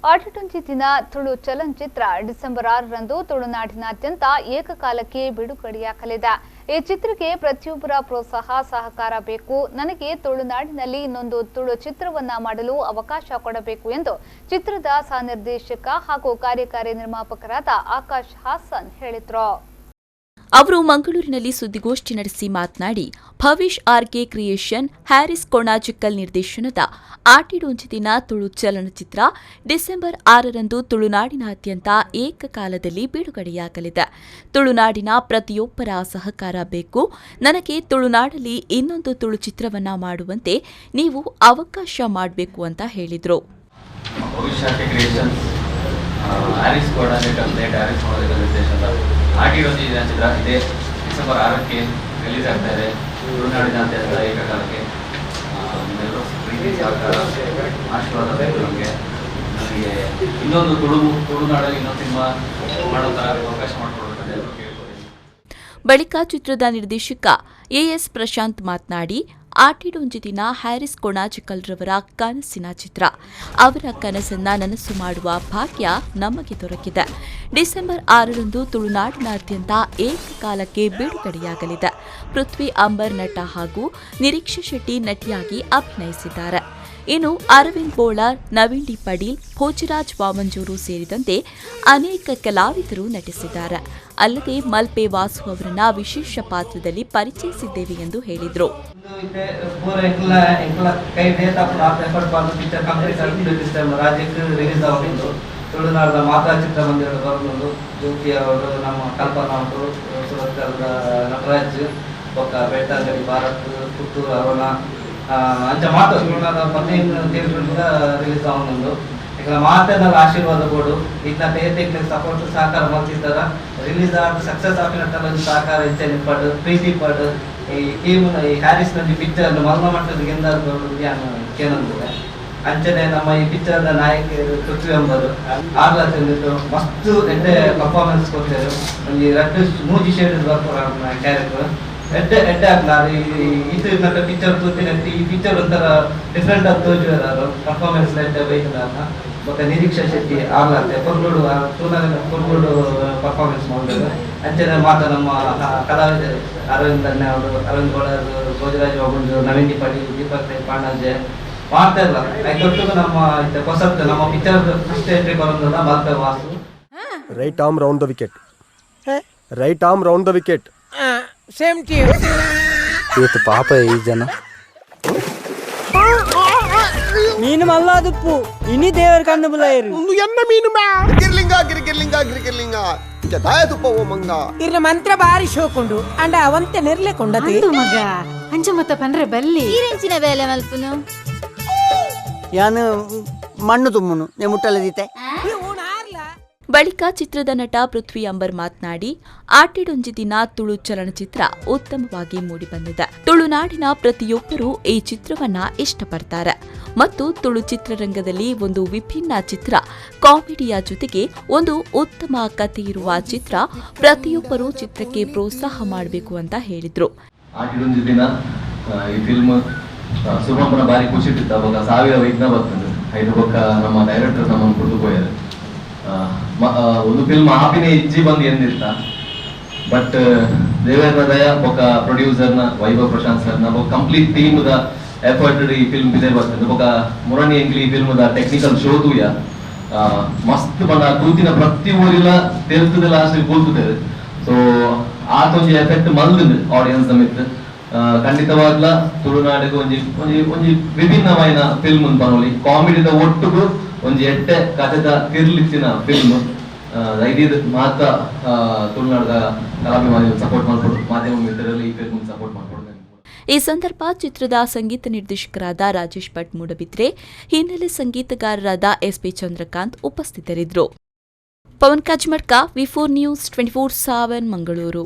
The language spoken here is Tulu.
ಆಟಿಡೊಂಜಿ ದಿನ ತುಳು ಚಲನಚಿತ್ರ ಡಿಸೆಂಬರ್ 6ರಂದು ತುಳುನಾಡಿನಾದ್ಯಂತ ಏಕಕಾಲಕ್ಕೆ ಬಿಡುಗಡೆಯಾಗಲಿದೆ. ಈ ಚಿತ್ರಕ್ಕೆ ಪ್ರತಿಯೊಬ್ಬರ ಪ್ರೋತ್ಸಾಹ ಸಹಕಾರ ಬೇಕು. ನನಗೆ ತುಳುನಾಡಿನಲ್ಲಿ ಇನ್ನೊಂದು ತುಳು ಚಿತ್ರವನ್ನ ಮಾಡಲು ಅವಕಾಶ ಕೊಡಬೇಕು ಎಂದು ಚಿತ್ರದ ಸಹ ನಿರ್ದೇಶಕ ಹಾಗೂ ಕಾರ್ಯಕಾರಿ ನಿರ್ಮಾಪಕರಾದ ಆಕಾಶ್ ಹಾಸನ್ ಹೇಳಿದರು. ಅವರು ಮಂಗಳೂರಿನಲ್ಲಿ ಸುದ್ದಿಗೋಷ್ಠಿ ನಡೆಸಿ ಮಾತನಾಡಿ, ಭವಿಷ್ ಆರ್ಕೆ ಕ್ರಿಯೇಷನ್, ಹ್ಯಾರಿಸ್ ಕೊಣಾಜಿಕ್ಕಲ್ ನಿರ್ದೇಶನದ ಆಟಿಡೊಂಜಿ ದಿನ ತುಳು ಚಲನಚಿತ್ರ ಡಿಸೆಂಬರ್ 6ರಂದು ತುಳುನಾಡಿನಾದ್ಯಂತ ಏಕಕಾಲದಲ್ಲಿ ಬಿಡುಗಡೆಯಾಗಲಿದೆ. ತುಳುನಾಡಿನ ಪ್ರತಿಯೊಬ್ಬರ ಸಹಕಾರ ಬೇಕು. ನನಗೆ ತುಳುನಾಡಲ್ಲಿ ಇನ್ನೊಂದು ತುಳು ಚಿತ್ರವನ್ನ ಮಾಡುವಂತೆ ನೀವು ಅವಕಾಶ ಮಾಡಬೇಕು ಅಂತ ಹೇಳಿದರು. Bhavishya creations, Harris coordinator, late Harris coordinator ನಿರ್ದೇಶನದ ಆಟಿಡೊಂಜಿ ದಿನ ಚಿತ್ರ ಇದೇ ಡಿಸೆಂಬರ್ 6ಕ್ಕೆ ರಿಲೀಸ್ ಆಗ್ತಾ ಇದೆ ತುಳುನಾಡಿನಾದ್ಯಂತ ಏಕಕಾಲಕ್ಕೆ. ನಿಮ್ಮೆಲ್ಲರೂ ಪ್ರೀತಿ, ಸಹಕಾರ, ಆಶೀರ್ವಾದ ಬೇಕು ನಮಗೆ. ನನಗೆ ಇನ್ನೊಂದು ತುಳುನಾಡಲ್ಲಿ ಇನ್ನೊಂದು ಸಿನಿಮಾ ಮಾಡೋ ಥರ ಅವಕಾಶ ಮಾಡಿಕೊಡ್ಬೇಕಂತ ಎಲ್ಲರೂ ಕೇಳ್ಕೊತೀನಿ. ಬಳಿಕ ಚಿತ್ರದ ನಿರ್ದೇಶಕ ಎಎಸ್ ಪ್ರಶಾಂತ್ ಮಾತನಾಡಿ, ಆಟಿಡೊಂಜಿ ದಿನ ಹ್ಯಾರಿಸ್ ಕೊಣಾಜಿಕಲ್ರವರ ಕನಸಿನ ಚಿತ್ರ. ಅವರ ಕನಸನ್ನ ನನಸು ಮಾಡುವ ಭಾಗ್ಯ ನಮಗೆ ದೊರಕಿದೆ. ಡಿಸೆಂಬರ್ 6ರಂದು ತುಳುನಾಡಿನಾದ್ಯಂತ ಏಕಕಾಲಕ್ಕೆ ಬಿಡುಗಡೆಯಾಗಲಿದೆ. ಪೃಥ್ವಿ ಅಂಬರ್ ನಟ ಹಾಗೂ ನಿರೀಕ್ಷಾ ಶೆಟ್ಟಿ ನಟಿಯಾಗಿ ಅಭಿನಯಿಸಿದ್ದಾರೆ. ಇನ್ನು ಅರವಿಂದ್ ಬೋಳಾರ್, ನವೀನ್ ಡಿ ಪಡೀಲ್, ಭೋಜರಾಜ್ ವಾಮಂಜೂರು ಸೇರಿದಂತೆ ಅನೇಕ ಕಲಾವಿದರು ನಟಿಸಿದ್ದಾರೆ. ಅಲ್ಲದೆ ಮಲ್ಪೆ ವಾಸು ಅವರನ್ನ ವಿಶೇಷ ಪಾತ್ರದಲ್ಲಿ ಪರಿಚಯಿಸಿದ್ದೇವೆ ಎಂದು ಹೇಳಿದರು. ಇತ್ತೆ ಪೂರ ಎಂಕ್ಲ ಎಂಕ್ಲ ಕೈ ಬೇತಾಪುನ ಆತ್ ಎಫರ್ಟ್ ಪಾಡ್ದು ಪಿಕ್ಚರ್ ಕಂಪ್ಲೀಟ್ ಆಗಿ ಡಿಸೆಂಬರ್ ರಾಜ್ಯಕ್ಕೆ ರಿಲೀಸ್ ಆವೊಂದುಂಡು. ತುಳುನಾಡದ ಮಾತಾ ಚಿತ್ರಮಂದಿರ ಬರೊಂದುಂಡು. ಜ್ಯೋತಿ ಅವರು, ನಮ್ಮ ಕಲ್ಪನಾ ಅವರು, ಸುರತ್ಕಲ್ದ ನಟರಾಜ್, ಬೊಕ್ಕ ಬೆಳ್ತಂಗಡಿ ಭಾರತ್, ಪುತ್ತೂರು ಅರುಣ, ಅಂಚ ಮಾತ ತುಳುನಾಡ 15 ಥಿಯೇಟರ್ ರಿಲೀಸ್ ಆವೊಂದುಂಡು. ಎಂಕ್ಲ ಮಾತೆರ್ನಲ ಆಶೀರ್ವಾದ ಬೋಡು. ಇತ್ನ ಏತೆಕ್ಲೆಗ್ ಸಪೋರ್ಟ್ ಸಹಕಾರ ಮಲ್ತಿತ್ತಾರ, ರಿಲೀಸ್ ಆದ್ ಸಕ್ಸಸ್ ಆಪಿನಟ್ಟಲ ಒಂಜಿ ಸಹಕಾರ ಇಂಚನೆ ಇಪ್ಪಡ್, ಪ್ರೀತಿ ಇಪ್ಪಡ್. ಈ ಟೀಮ್, ಈ ಹ್ಯಾರಿಸ್ ಒಂಜಿ ಪಿಕ್ಚರ್ ಮಲ್ಲ ಮಟ್ಟದ ಗೆಂದಾರ್ ಯಾನ್ ಕೇನೊಂದುಲ್ಲೆ. ಅಂಚನೆ ನಮ್ಮ ಈ ಪಿಕ್ಚರ್ ದ ನಾಯಕರು ಪೃಥ್ವಿ ಅಂಬರ್ ಆರ್ಲ ತಂದಿದ್ದು ಮಸ್ತ್ ಎಡ್ಡೆ ಪರ್ಫಾರ್ಮೆನ್ಸ್ ಕೊರ್ತೆರ್. ಒಂಜಿ ರಡ್ಡ್ ಮೂಜಿ ಶೇಡ್ ಬರ್ಪುನ ಕ್ಯಾರೆಕ್ಟರ್ ಎಡ್ಡೆ ಎಡ್ಡೆ ಆತ್ಂಡ್. ಇತ್ತು ಪಿಕ್ಚರ್ ತೂತಿನ ಈ ಪಿಕ್ಚರ್ ಒಂಥರ ಡಿಫ್ರೆಂಟ್ ಆದ್ ತೋಜುವೆರ್. ಪರ್ಫಾರ್ಮೆನ್ಸ್ ಎಡ್ಡೆ ಬೈತ್ಂಡ್. ಬೊಕ್ಕ ನಿರೀಕ್ಷಾ ಶೆಟ್ಟಿ ಆರ್ಲಾತೆ ಪೊರ್ಲುಡು ತೂನಗ ಪೊರ್ಲುಡು ಪರ್ಫಾರ್ಮೆನ್ಸ್ ಮಲ್ದೆರ್. ಅಂಚನೆ ಮಾತ ನಮ್ಮ ಕಲಾವಿದರು ಅರವಿಂದ್ ಅಣ್ಣೆ ಅವರು, ಅರವಿಂದ್ ಬೋಳಾರ್, ಭೋಜರಾಜ್ ವಾಮಂಜೂರ್, ನವೀನ್ ಡಿ ಪಡೀಲ್, ದೀಪಕ್ ರೈ ಪಾಣಾಜೆ ಮಾತೆರ್ಲ. ಐತೊಟ್ಟುಗು ನಮ್ಮ ಇತ್ತೆ ಪೊಸತ್ ನಮ್ಮ picture first entry ಬರೋದಲ್ಲ Malpe Vasu. Right arm round the wicket. Right arm round the wicket. Same to. ಇವತ್ತು ಪಾಪ ಈ ಜನ. ಮೀನು ಮಲ್ಲಾದುಪ್ಪು ಇನಿ ದೇವರ ಕಣ್ಣು ಬುಲಾಯರು. ಗಿರ್ಲಿಂಗ ಗಿರ್ಗಿರ್ಲಿಂಗ ಗಿರ್ಗಿರ್ಲಿಂಗ ದಾಯ ತುಪ್ಪ ಓ ಮಂಗ. ಇರ್ನ ಮಂತ್ರ ಬಾರಿ ಶೋಕುಂಡು ಅಂಡ ಅವಂತೆ ನೆರ್ಲೆ ಕೊಂಡತೆ. ಅಂದು ಮಗ, ಅಂಚ ಮತ್ತ ಪಂಡ್ರೆ ಬಲ್ಲಿ. ಈರೆಂಚಿನ ಬೇಲೆ ಮಲ್ಪುನು? ಯಾನು ಮಣ್ಣು ತುಮ್ಮುನು ನೇ ಮುಟ್ಟಲದೀತೆ. ಬಳಿಕ ಚಿತ್ರದ ನಟ ಪೃಥ್ವಿ ಅಂಬರ್ ಮಾತನಾಡಿ, ಆಟಿಡೊಂಜಿ ದಿನ ತುಳು ಚಲನಚಿತ್ರ ಉತ್ತಮವಾಗಿ ಮೂಡಿಬಂದಿದೆ. ತುಳುನಾಡಿನ ಪ್ರತಿಯೊಬ್ಬರೂ ಈ ಚಿತ್ರವನ್ನ ಇಷ್ಟಪಡ್ತಾರೆ ಮತ್ತು ತುಳು ಚಿತ್ರರಂಗದಲ್ಲಿ ಒಂದು ವಿಭಿನ್ನ ಚಿತ್ರ, ಕಾಮಿಡಿಯ ಜೊತೆಗೆ ಒಂದು ಉತ್ತಮ ಕಥೆ ಇರುವ ಚಿತ್ರ. ಪ್ರತಿಯೊಬ್ಬರೂ ಚಿತ್ರಕ್ಕೆ ಪ್ರೋತ್ಸಾಹ ಮಾಡಬೇಕು ಅಂತ ಹೇಳಿದ್ರು. ಆಟಿಡೊಂಜಿ ದಿನ ಈ ಫಿಲ್ಮ್ ಸುಬ್ಬಮ್ಮನ ಬಾರಿ ಖುಷಿ ಇತ್ತು. ಅವಾಗ ಸಾವಿರ ವಿಘ್ನ ಬರ್ತದೆ. ಐದು ಬೊಕ್ಕ ನಮ್ಮ ಡೈರೆಕ್ಟರ್ ನಮ್ಮನ್ನು ಕುಡಿದು ಪೋಯಾರು. ಒಂದು ಫಿಲ್ಮ್ ಆಪಿನ ಇಜ್ಜಿ ಬಂದು ಎಂದಿತ್ತ. ಬಟ್ ದೇವೇಂದ್ರ ದಯ ಬೊಕ್ಕ ಪ್ರೊಡ್ಯೂಸರ್ನ ವೈಭವ್ ಪ್ರಶಾಂತ್ ಸರ್ನ ಬೊಕ್ಕ ಕಂಪ್ಲೀಟ್ ಟೀಮ್ the effort ಈ ಫಿಲ್ಮ್ ಬಿದೆ ಬರ್ತದೆ. ಬೊಕ್ಕ ಮುರಣಿ ಎಂಕ್ಲಿ ಈ ಫಿಲ್ಮ್ the technical show ತೂಯ. ಮಸ್ತ್ ಪಂಡ ತೂತಿನ ಪ್ರತಿ ಊರಿಲ ತೆಲ್ತದ ಲಾಸ್ಟ್ ಕೂಲ್ತದೆ. ಸೊ ಆತೊಂಜಿ ಎಫೆಕ್ಟ್ ಮಲ್ದುಂಡು ಆಡಿಯನ್ಸ್ ಮಿತ್. ಖಂಡಿತವಾಗ್ಲ ತುಳುನಾಡಿಗೆ ಒಂಜಿ ಒಂಜಿ ಒಂಜಿ ವಿಭಿನ್ನವಾಯಿನ ಫಿಲ್ಮ್ ಪನೊಲಿ. ಕಾಮಿಡಿದ ಒಟ್ಟುಗು ಒಂಜಿ ಎಡ್ಡೆ ಕಥೆದ ತಿರ್ಲಿತ್ತಿನ ಫಿಲ್ಮ್. ದಯದೀದ್ ಮಾತ ತುಳುನಾಡದ ಕಲಾಭಿಮಾನಿಗಳು ಸಪೋರ್ಟ್ ಮಾಡ್ಕೊಡು. ಮಾಧ್ಯಮ ಮಿತ್ರರಲ್ಲಿ ಈ ಫಿಲ್ಮ್ ಸಪೋರ್ಟ್ ಮಾಡ್ಕೊಡು. ಈ ಸಂದರ್ಭ ಚಿತ್ರದ ಸಂಗೀತ ನಿರ್ದೇಶಕರಾದ ರಾಜೇಶ್ ಭಟ್ ಮೂಡಬಿದ್ರೆ, ಹಿನ್ನೆಲೆ ಸಂಗೀತಗಾರರಾದ ಎಸ್ಪಿ ಚಂದ್ರಕಾಂತ್ ಉಪಸ್ಥಿತರಿದ್ದರು. ಪವನ್ ಕಾಜ್ಮಡ್ಕ, ವಿ4 ನ್ಯೂಸ್ 24/7, ಮಂಗಳೂರು.